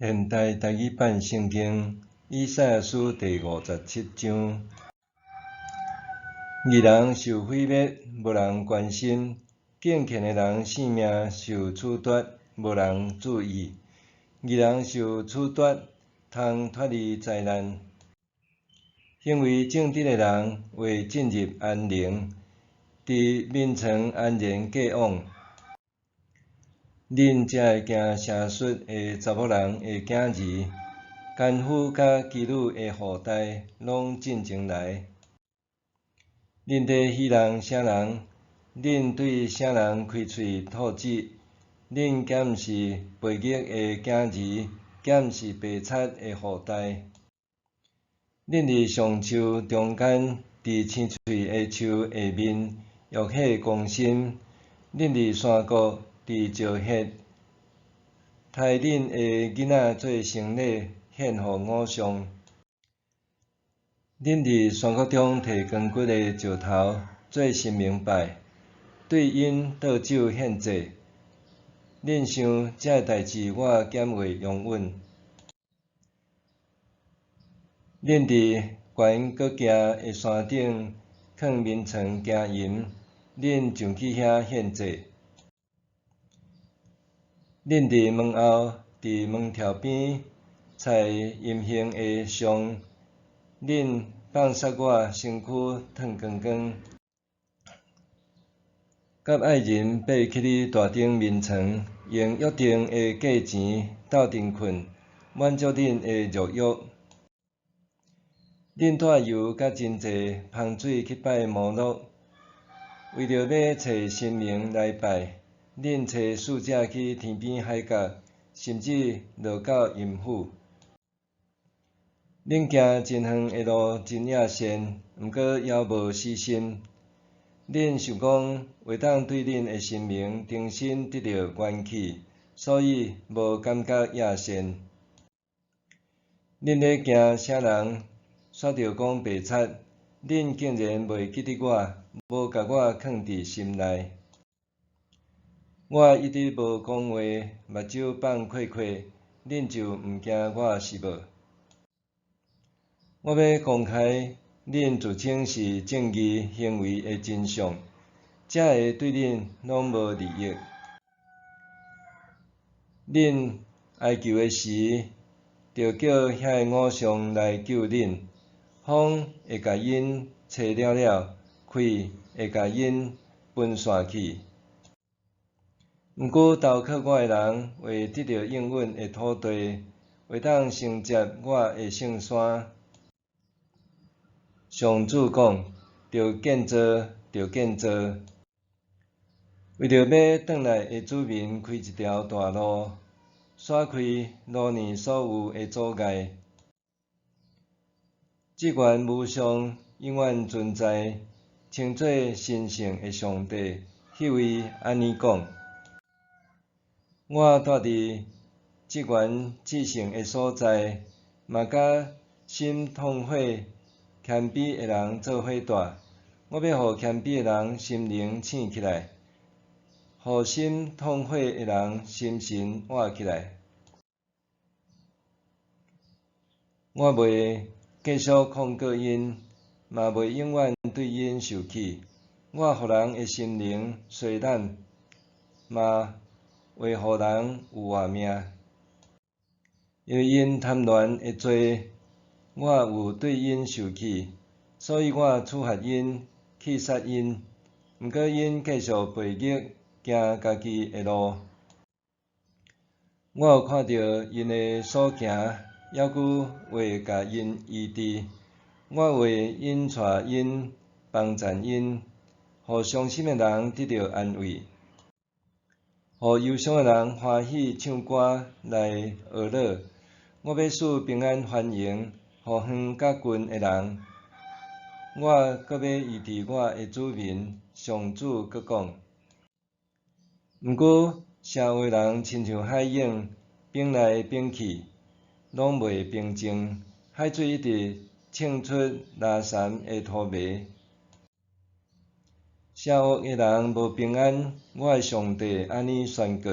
現代台語版聖經以賽亞書第五十七章：義人受毀滅，無人關心；敬虔的人性命受褫奪，無人注意。義人受褫奪，通脫離災難；行為正直的人會進入安寧，佇眠床安然過往。恁才會驚邪術的查某人的囝兒，姦夫佮妓女的後代攏進前來。恁佇戲弄啥人？恁對啥人開喙吐舌？恁敢毋是悖逆的囝兒？敢毋是白賊的後代？恁佇橡樹中間，佇青翠的樹下面，欲火攻心。恁佇山谷，佇石穴，刣恁的囡仔做牲禮，獻予偶像。恁佇山谷中提扛骨的石頭做神明拜，對𪜶倒酒獻祭。恁想這个代誌我敢會容忍？恁佇懸閣徛的山頂，囥眠床行淫，恁上去遐獻祭。恁佇門後，佇門柱邊，採淫行的相，恁放殺我身軀褪光光，佮愛人爬起你大頂眠床，用約定的價錢鬥陣睏，滿足恁的肉欲。恁帶油佮真濟芳水去拜摩洛，為著欲揣神明來拜，恁差使者去天邊海角，甚至落到陰府。恁行真遠的路，真野善，毋過猶無死心。恁想講會當對恁的神明重新得著元氣，所以無感覺野善。恁咧驚啥人？煞著講白賊，恁竟然袂記得我，無共我囥佇心內。我一直無講話，目睭放闊闊，恁就毋驚我是無？我欲公開恁自稱是正義行為的真相，這个對恁攏無利益。恁哀求的時，著叫遐个偶像來救恁。風會共𪜶吹了了，氣會共𪜶分散去。毋過投靠我的人會得著應允的土地，會當承接我的聖山。上主講：著建造，著建造，為著欲轉來的子民開一條大路，徙開路內所有的阻礙。至懸無上、永遠存在、稱做神聖的上帝，彼位按呢講：我蹛佇至懸至聖的所在，嘛佮心痛悔、謙卑的人做伙蹛。我欲予謙卑的人心靈醒起來，予心痛悔的人心神活起來。我袂繼續控告𪜶，嘛袂永遠對𪜶受氣。我予人的心靈衰懶，嘛會予人有活命。因為𪜶貪戀的罪，我有對𪜶受氣，所以我處罰𪜶，去殺𪜶。毋過𪜶繼續悖逆，行家己的路。我有看著𪜶的所行，猶閣會共𪜶醫治。我會引帶𪜶，幫贊𪜶，予傷心的人得著安慰，予憂傷的人歡喜唱歌來呵樂。我欲賜平安繁榮，予遠佮近的人。我閣欲醫治我的子民，上主閣講。毋過，邪惡的人親像海湧，湧來湧去，攏袂平靜。海水一直衝出垃圾的塗糜。邪惡的人無平安，我的上帝按呢宣告。